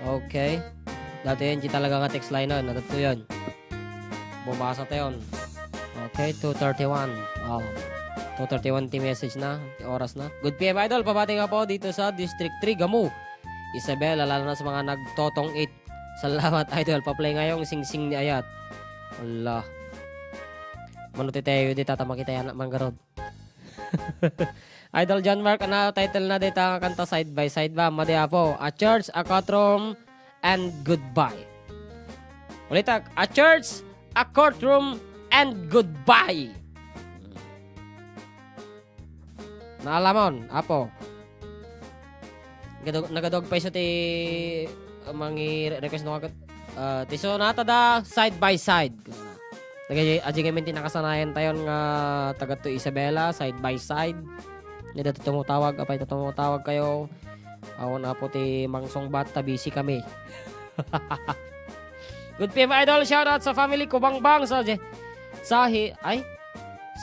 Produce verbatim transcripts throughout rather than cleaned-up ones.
Okay. Dati yan, di talaga nga text line na. Natatlo yan. Bumasa tayo. Okay, two thirty-one. Oh. Two thirty-one ti message na. Ti oras na. Good P M, Idol. Pabati nga po dito sa District three, Gamu. Isabela, lalo na sa mga nagtotong-it. Salamat, Idol. Pa-play ngayong singsing ni Ayat. Ala. Mano ti tayo, di tata makita yan, manggarod. Idol John Mark, ano title na dita nga kanta, Side by Side ba? Madi, Apo. A church, a courtroom, and goodbye. Ulitak, a church, a courtroom, and goodbye. Naalamon, Apo. Gadog-, nagadog pa iso ti, uh, mangi-request no kagat, uh, ti sonata da Side by Side. Nagay-, aji ngamin ti nakasanayan tayon nga taga to Isabela, Side by Side. Ni dati tumutawag, apay ta tumutawag kayo. Awan, Apo, ti mangsungbat ta busy kami. Good P M, Idol. Shout out sa family ko, Bangbang, sa Je-, sa Hi-, ay,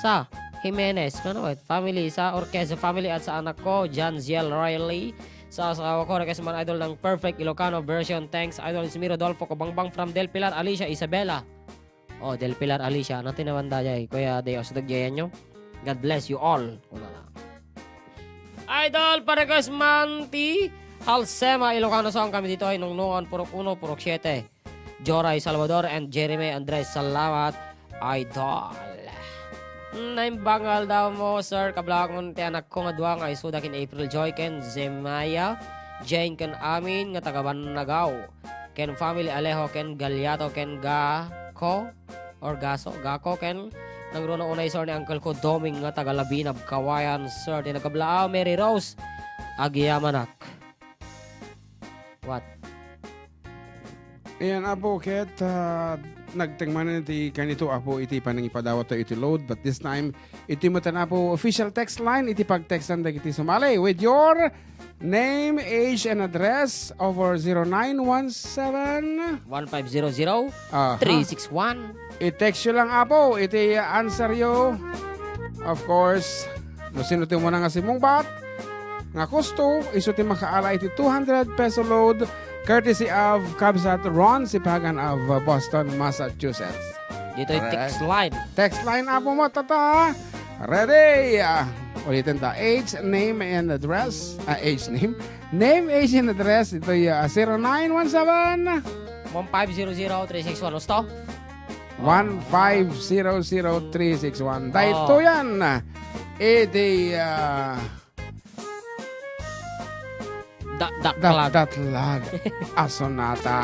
sa Jimenez, ano, eh, family, sa Orquezo family at sa anak ko, John Ziel Riley. Sa asawa ko, request man, Idol, ng perfect Ilocano version. Thanks, Idol. It's me, Rodolfo Cobangbang from Del Pilar, Alicia, Isabela. Oh, Del Pilar, Alicia. Ano tinawan da jay? Kuya Deo, sa tagjayan nyo? God bless you all. Wala lang. Idol, pa-request man ti Halsema, Ilocano song kami dito ay Nungnungan, Purok uno, Purok siete. Joray Salvador and Jeremy Andres, salamat, Idol. Naimbag nga aldaw mo, sir. Kablaangon ti anak ko nga dua nga isuda ken April Joy ken Zemaya, Jane ken Amin nga taga Bannagao, ken family Alejo ken Galiato ken Gako or Gaso, Gako ken nangruna unay, sir, ni uncle ko Doming nga taga Labinab, Kawayan, sir. Ti nagkablaaw, Mary Rose, agyamanak. What? Ayan, Apo, ket, ah, nagteng manen ti kanito, Apo, iti panangipadawat tayo iti load, but this time, iti met, Apo, official text line, iti pagtextan dagiti sumali with your name, age, and address over zero nine one seven. One five zero zero, Aha. three six one. I-text yo lang, Apo, iti answer yo. Of course, no sino ti umuna nga simungbat, nga kusto, isu ti makaala iti two hundred peso load, courtesy of Kabsat Ron Sipagan of Boston, Massachusetts. Ditoy Correct. Text line. Text line, Apo mo, tata. Ready? Ah, ulitin ta. Age, name, and address. Ah, age, name. Name, age, and address. Itoy, ah, zero nine one seven. One five zero zero three six one. Usto? One five zero zero three six one. Dahil Oh. to yan. Iti, ah, Dakdaklag. Dakdaklag a sonata.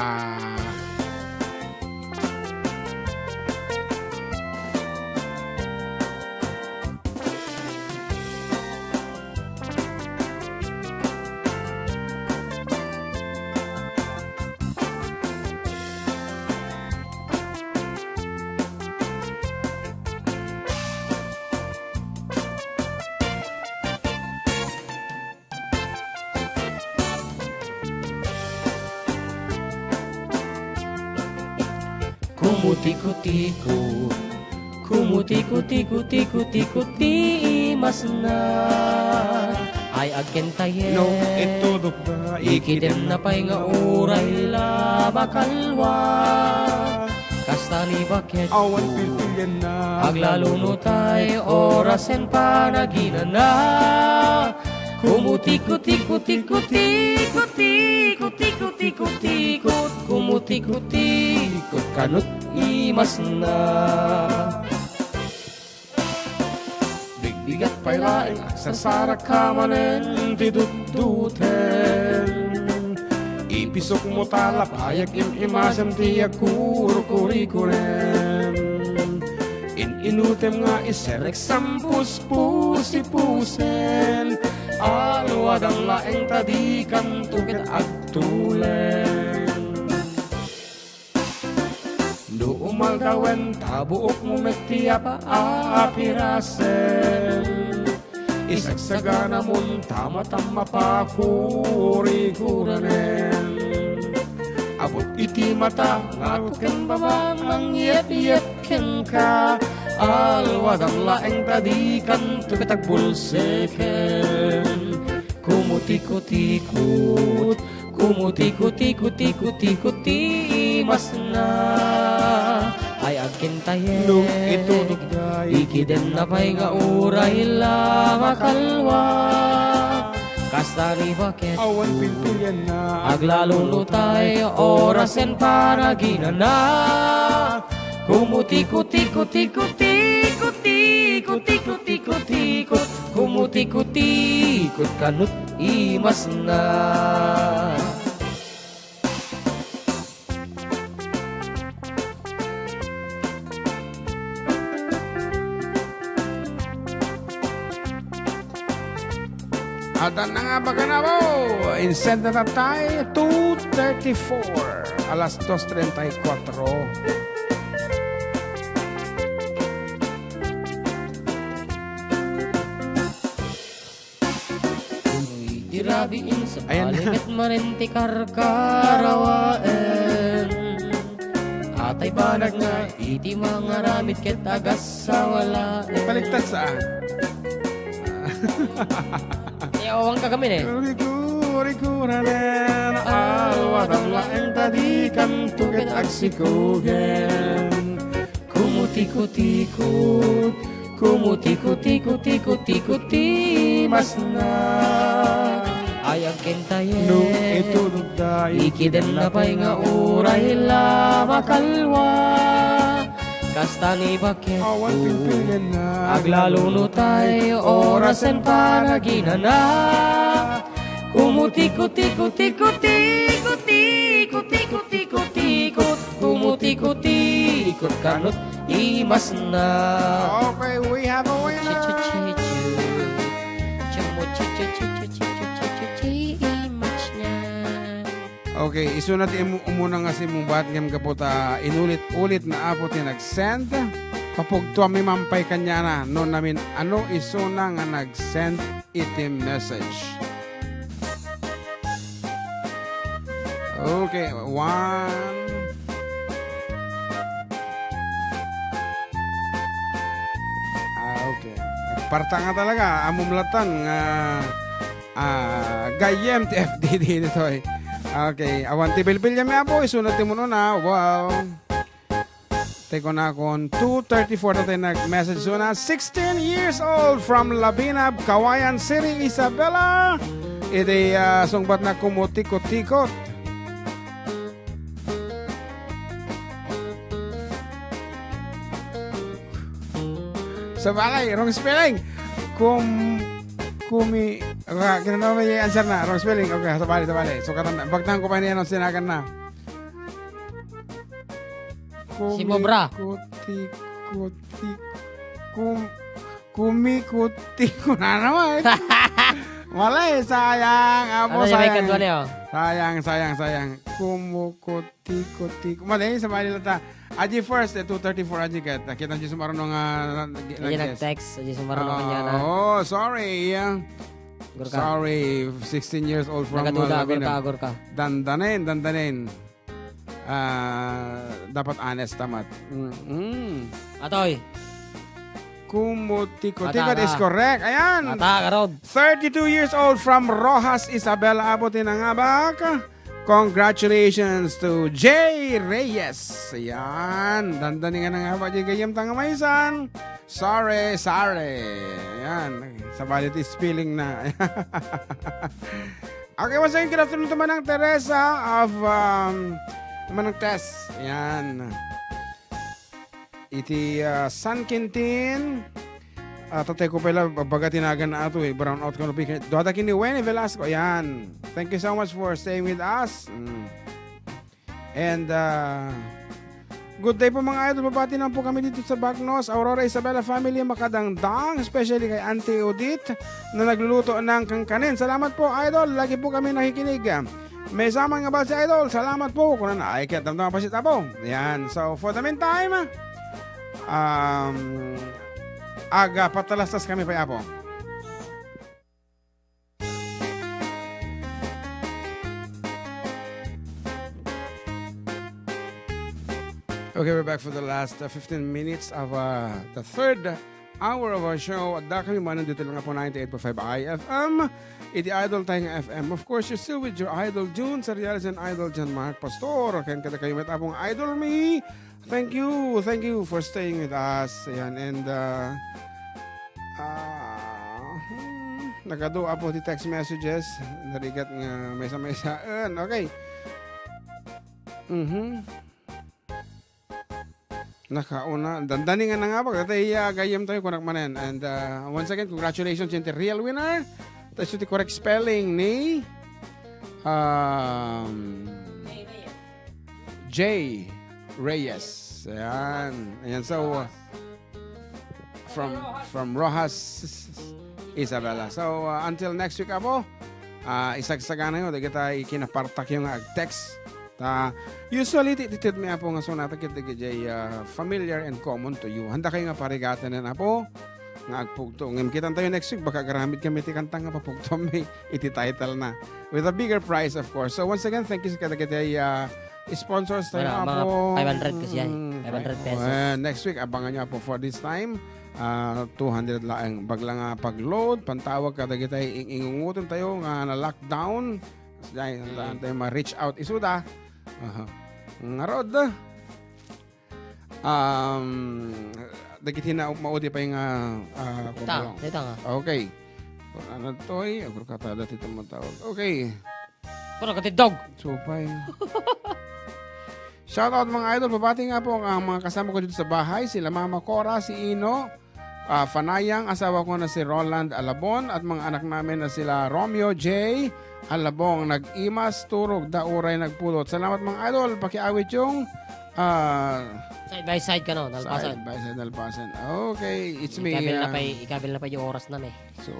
Kumutikutiko, kumutikutiko, tikutiko ti imasna. Ay agkentayen. No, itudok na, ikitem na pay nga uray la makalwa. Kasta ni baketko. Awan pilpilian na. Aglalo no tay orasen panaginana. Kumutikutiko, tikutiko, tikutiko, kumutikutiko, kanut imasna. Bigbigat pay laeng agsasaraka manen ti dutduten. Ipisok mo ta la pay agim-imasem ti agkurkurikunem. In-inutem nga iserrek sampuspusipusen. Alwadam laeng ta dikanto ket agtulen. No umaldawen ta buok mo met ti apa-, apirasem. Isagsaganamon ta matam mapakurikuranen. Abut iti mata nga ken baba mangyepyep kenka. Alwadam laeng ta dikanto ket agbulseken. Kumutikutikut, Kumutikot-tikot-tikot-tikot ti imasna. Ay agkintayen. No itudok da, ikidenna pay nga uray la makalwa. Kasta ni baket. Awan pilpilianna. Aglalo no tay orasen panaginana. Kumutikot-tikot-tikot-tikot-tikot-tikot-tikot-tikot. Kumutikot-tikot kanut imasna. Adda na nga bagan apo. Insenta tayo, two thirty-four. Alas dos treinta y cuatro. Irabiin sa Ayan. Paliket manen ti karkarawaen. Atay banag nga iti mangaramid ket agasawalaen. Baliktad saan? Ay, awang ka kami, eh. Riguriguranen, alwadam laeng ta dikanto ket agsikogen. Kumutikot-tikot, kumutikot-tikot-tikot-tikot ti masna. Ay agkintayen. No itudok da, ikidenna pay nga uray la makalwa. Kasta ni baket. Awan pilpilianna. Aglalo no tay orasen panaginana. Kumutikot-tikot-tikot-tikot-tikot-tikot-tikot-tikot. Kumutikot-tikot kanut imasna. Okay, we have a winner. Chi-chi-chi-chi. Chumu-chi-chi-chi-chi-chi-chi-chi-chi-chi-imasna. Okay, isuna ti imu-, umuna nga simmungbat ngem gapu ta inulit-ulit na apo ti nag-send. Papugtuammi man pay kaniana no namin-ano isuna nga nag-send iti message. Okay, one. Ah, okay. Parta nga talaga, ammom latta nga, ah, gayyem ti F D D ditoy. Okay, awan ti bilbil yami apo, isunod ti mununa. Wow. Tay kunakon, two thirty-four na tayo nag-message. So na, sixteen years old from Labinab, Cauayan City, Isabela. Iti, ah, sungbat na kumutikot-tikot. Sabali, wrong spelling. Kum-, kumi-, ah, kinano may answer na, wrong spelling. Okay, sabali, sabali. So, katan na. Bagtang ko pa niya, no, sinagan na. Si Mobra. Kumikuti-kuti-, kum-, kumikuti-, kunana mo, eh. Wala, eh, sayang. Apo, ano yung may sayang. Kadwa niya, oh? Sayang, sayang, sayang. Kumukuti-kuti-, mali, sa mali lang ta. Aji first, eh, two thirty-four, aji ket. Nakita niyo sumaruno nga, nga, aji nag-text. Aji sumaruno kanya na. Oh, sorry. Agor ka. Sorry, sixteen years old from, nagaduda, uh, agor ka, Labinab. Agor ka. Dandanen, dandanen. Ah, dapat honest tamat. Mm-mm. Atoy. Kumutikot-tikot is correct. Ayan. Mata, karod. Thirty-two years old from Roxas, Isabela, apo ti nangabak. Congratulations to Jay Reyes. Ayan. Dandanen nga nangabak, Jay, gayyem ta nga maysan. Sorry, sorry. Ayan. Sabali ti spelling na. Okay, once again, good afternoon to Manang Teresa of, um, Manang Tess. Ayan. Iti, ah, San Quintin. Ah, tatay ko pala, baga tinagan na ato, eh. Brown out ko, no, pika-, duha ta ken ni Wenny Velasco. Ayan. Thank you so much for staying with us. Mm. And, ah, good day po, mga idol. Babati naman po kami dito sa Bagnos, Aurora Isabela family, makadangdang, especially kay Auntie Odette na nagluluto ng kangkanin. Salamat po, idol. Lagi po kami nakikinig. May saman nga ba si idol? Salamat po. Kuna na, ay, kaya damdama pa si Tapo. Yan. So, for the meantime, um, aga patalastas kami pa, Apo. Okay, we're back for the last, uh, fifteen minutes of, uh, the third hour of our show. Adda kami manen ditoy lang Apo ninety-eight point five I F M. Iti Idol tayo nga F M. Of course, you're still with your Idol June Sariales and Idol John Mark Pastor. Ken kada kayo met Apong Idol mi. Thank you. Thank you for staying with us. Ayan, and uh, ah, hmm, nagadu Apo ti text messages. Narigat nga maysa-maysa. Ayan, okay. Mhm. Nakauna, dandani nga nangabak, dati iya gayem tayo, kunak manen. And uh, once again, congratulations, yung real winner. Tapos yung correct spelling ni um, J Reyes. Ayan. Ayan, so uh, from from Roxas, Isabela. So uh, until next week, Apo, uh, isagsagana yo, dagita ikinapartak yung ag-text. Ta, usually, ti, ti, mi Apo nga sunata ket dagiti, ah, familiar and common to you. Handa kayo nga parigaten, Apo, nga agpugto. Ngem kitan tayo next week, baka agaramid kami ti kanta nga papugto mi iti title na. With a bigger prize, of course. So, once again, thank you sa kadagiti, ah, sponsors tayo, Wala, mga Apo. Five hundred kasi yan. Mm. Five hundred pesos. Eh, next week, abangan nyo, Apo, for this time. Ah, two hundred laeng. Bagla nga pag-load, pantawag kadagiti ing-, ingunguton tayo nga na-lockdown. Diay, Mm. antay ma-reach out isuda. Aha. Ngarud, um, dagiti na maudi pay nga, ah, Ta, kumalong. Dita nga. Okay. Kung ano to'y, agro ka tada ti tumatawag. Okay. Kung nagkatidog. Supay. Shout out, mga idol. Pabati nga po ang mga kasama ko dito sa bahay. Sila Mama Cora, si Ino, ah, Fanayang, asawa ko na si Roland Alabon, at mga anak namin na sila Romeo J. Alabong, nag-imas, turog, da uray nagpudot. Salamat, mga idol. Pakiawit yung, ah, Side by side ka, no? Nalpasan. Side by side, nalpasan. Okay, it's me, Ikabil na ah, pa'y, ikabil na pa'y yung oras na, eh. So,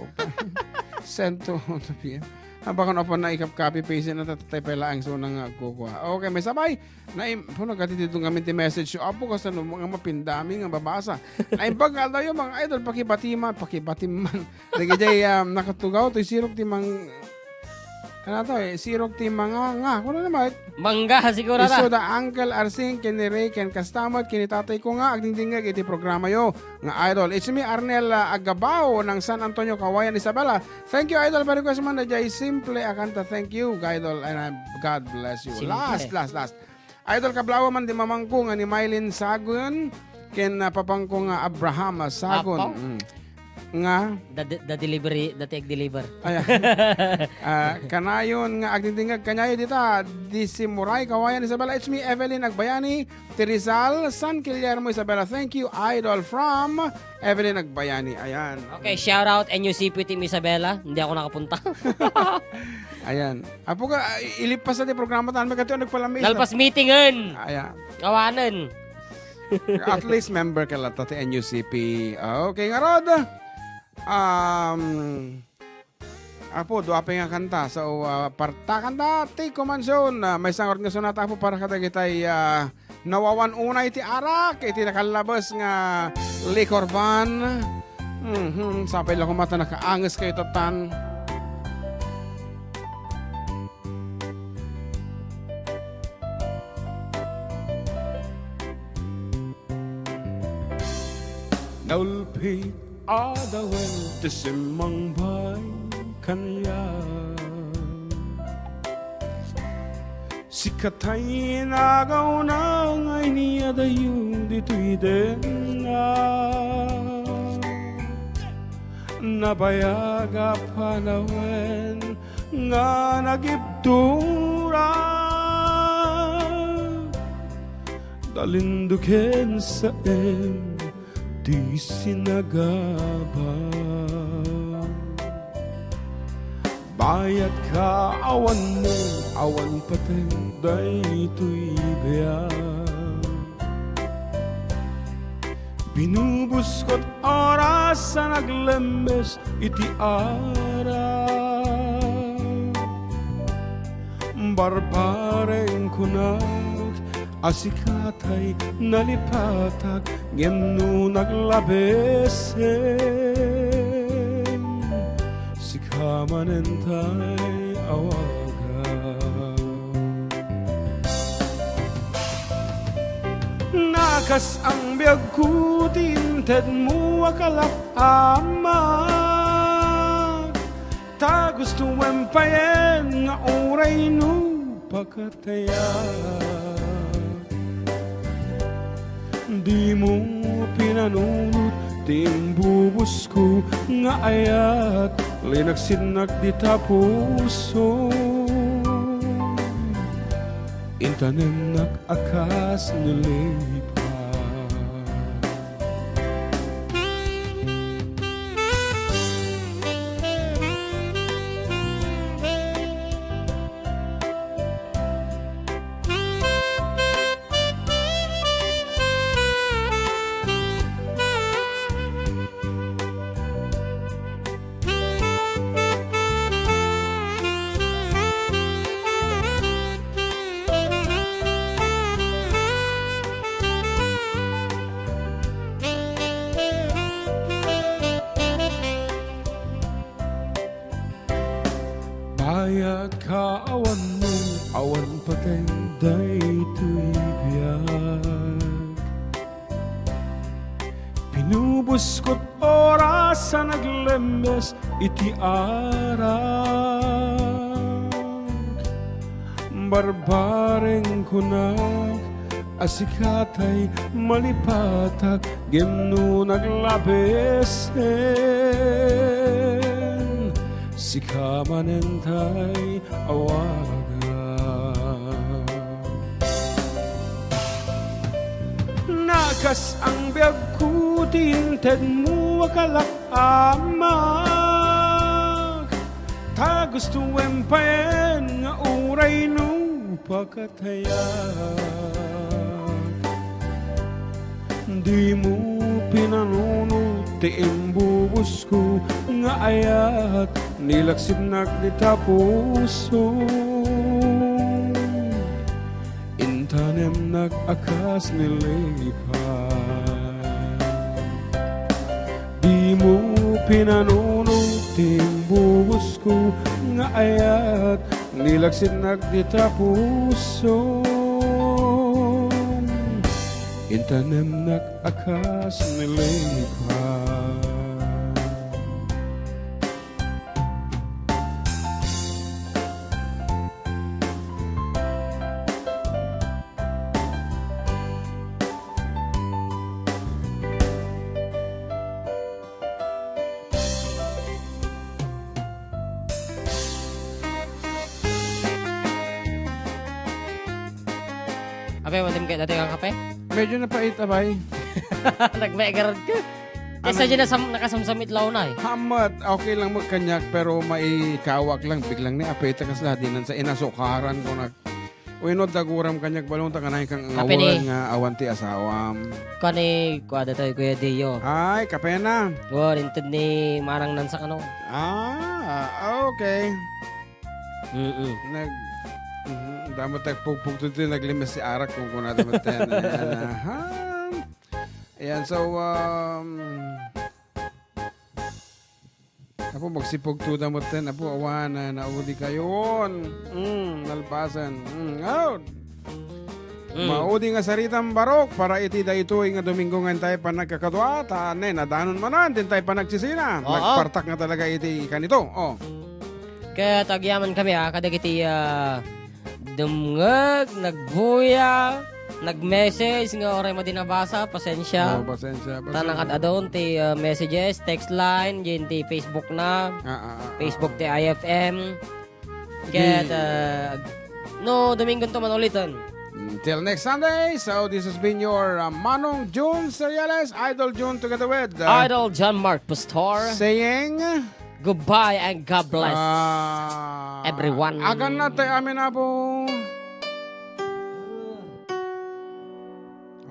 send to two P M. Ang baka na pa na ikap copy paste na tatatay pa laang so nang agkukua. Okay, may sabay. Naim-, puno gati dito nga ti message. Apo, kasano mo nga mapindami nga babasa? Naimbag nga daw yung mga idol, pakibati man, pakibati man. Dagiti, um, nakatugaw, to isirok ti mang-, ano to, eh, sirok ti manga, nga, kuno naman. Mangga, siguro na. Isu da Uncle Arsing, ken ni Ray, ken kastamat, ken ni tatay ko nga, agdingdingag iti programa yo, nga idol. It's me, Arnel, ah, Agabao, ng San Antonio, Cauayan, Isabela. Thank you, idol, for request man, na jay simple a kanta. Thank you, idol, and, ah, God bless you. Simple. Last, last, last. Idol, kablawa man di mamangko nga ni Mylene Sagun, ken, ah, papangko nga Abraham, ah, Sagun. Apo? Mm. Nga? The, the, the delivery, the take deliver. Ayan. Ah, kanayon nga agdingdingag kanyayo dita, di si Muray, Cauayan, Isabela, it's me, Evelyn Agbayani, ti Rizal, San Guillermo, Isabela. Thank you, idol, from Evelyn Agbayani. Ayan. Okay, shout out N U C P Team Isabela. Hindi ako nakapunta. Ayan. Apo ka, ah, ilipas na ti programa tayo. May katuan nagpalami. Nalpas meetingen. Ayan. Kawanen. At least member ka latta ti N U C P. Okay, nga rod. Um, Apo, dua pa nga kanta. So, ah, partakan da ti kumansion. Ah, may sangot nga sonata, Apo, para kadagitay, ah, nawawan unay ti arak iti nakallabes nga liquor ban. Mhm, sapay la koma ta nakaanges kayo, tatan. Naulpit adawen ti simmangbay kaniak. Sika tay nagauna nga iniadayo ditoy denna. Nabayag a panawen nga nagibtura. Dalinduken saem ti sinagaba. Bayat ka awan mo, awan pateng daytoy biag. Binubuskot oras a naglembes iti arak. Barbareng kunak a sika tay nalipatak, ngem no naglabesen, sika manen tay awagak. Kas ang biagko ti intedmo a kalap-amak, ta gustoem payen nga urayno pakatayak. Dimo pinanunot ti imbubusko nga ayat, linaksinnak dita puso. Intanemnak a kas ni lipa. Bayat ka awan mo, awan patay daytoy biag. Pinubuskot oras a naglembes iti arak. Barbareng kunak a sika tay malipatak, ngem no naglabesen, sika manen tay awagan. Nakas ang biagko ti intedmo a kalak-amak, ta gustoem payen nga urayno pakatayak. Dimo pinanunot ti imbubusko nga ayat, nilaksidnak dita puso. Intanemnak a kas ni lipa. Dimo pinanunot ti imbubusko nga ayat, nilaksidnak dita puso. Intanemnak a kas ni lipa. Apay, matim kayo dati kang kape? Medyo napait, abay. Nagmegarad ka. Kaysa Amin. Dyan nasam-, nakasamsamit law na eh. Hamat, okay lang magkanyak, pero maikawak lang, biglang ni apay ta kasla, di nan sa inasukaran ko nag-, wenno daguram kanyak balong ta kanay kang Kape ni- angawan nga awan ti asawam. Kani, kuwada tayo, Kuya Dio. Ay, kape na. Wow, inted ni Manang Nansak, ano? Ah, okay. Mm-mm. Nag-, mhm, damo tayo pugpugto ti naglimes ti arak kung kunada met ten. Ayan, aha. Ayan, so, um, apo, magsipugto da met ten. Apo, awan, ah, naudi kayon. Mm, nalpasan. Mm, out. Mm. Maudi nga saritam barok para iti daytoy nga Domingo nga intay panagkakadua, ta ne, nadanon manen, dintay panagsisina. Oo. Nagpartak nga talaga iti kanito. Oh. Ket agyaman kami, ah, kadagiti, ah, dumngeg, nagbuya, nag-message nga uray madi nabasa, pasensya. Oh, pasensya, Ta pasensya. Nakad-adon ti, ah, messages, text line, diay ti Facebook na, Ah, ah, ah, Facebook ah. Ti I F M. Ket, Di- ah, no, Domingo to man ulitan. Until next Sunday, so this has been your, uh, Manong Jun Seriales, Idol Jun together with, uh, Idol John Mark Pastor. Saying, Goodbye and God bless, ah, everyone. Agan na tayo amin, Apo.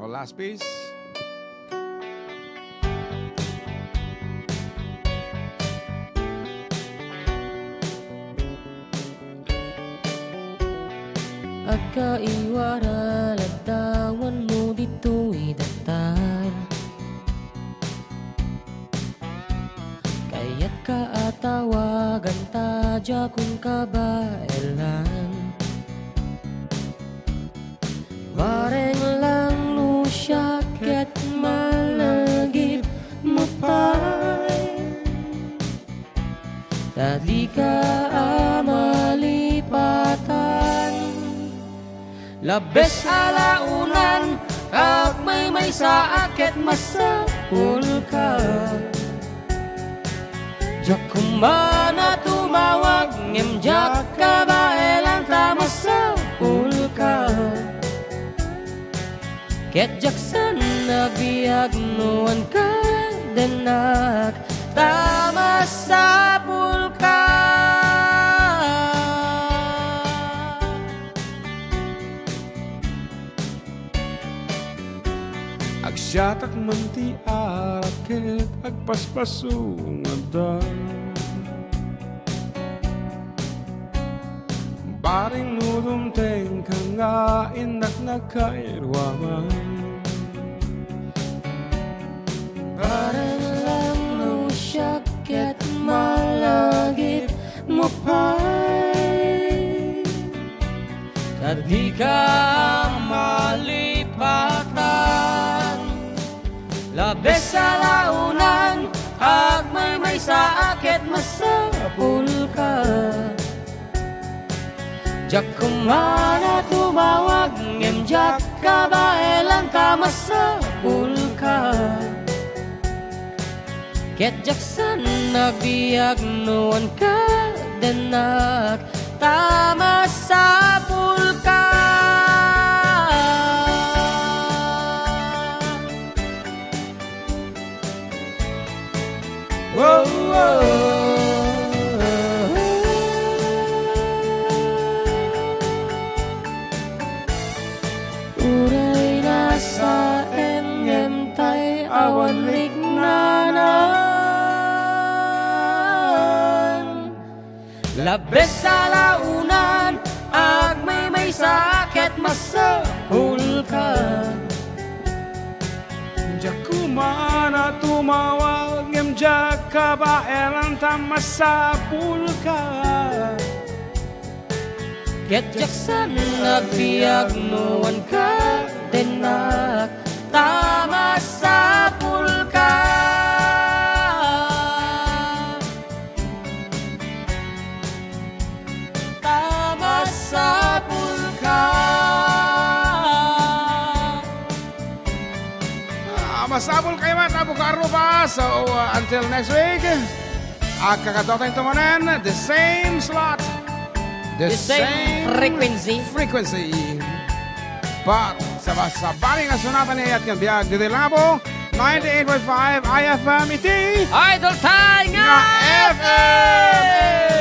Oh, last piece. Agkaiwara, ladawanmo ditoy datar. Kayatka a tawagan ta diakon kabaelan. Bareng lang no siak ket malagipmo pay. Ta dika a malipatan. Labes a launan, agmaymaysaak ket masapulka. Diak koma a tumawag, ngem diak kabaelan ta masapulka. Ket diak saan a biag no wen kadenak ta masapulka. Agsiatak man ti arak ket agpaspasungadak. Bareng no dumtengka nga innak nakairuaman. Bareng lang no siak ket malagipmo pay. Ta dika malipatan. Labes a launan, agmaymaysaak ket masapulka. Diak koma a tumawag, ngem diak kabaelan ta masapulka. Ket diak saan a biag no wen kadenak ta masapulka. Wow, wow. Uray nasaen ngem tay awan riknanan. Labes a launan, agmaymaysaak ket masapulka. Diak koma a tumawag, ngem diak kabaelan ta masapulka. Ket diak saan a biag no wen kadenak ta masapulka. Ta masapulka. Ah, masapulkayo met, Apo Carlo pa. So, uh, until next week, agkakadwatayo manen, the same slot, the The same same frequency. frequency. But, sa, sa bali nga sonata ni Ayat nga biag, ditoy Labo, ninety-eight point five I F M iti Idol Tayo nga nga F M! F M!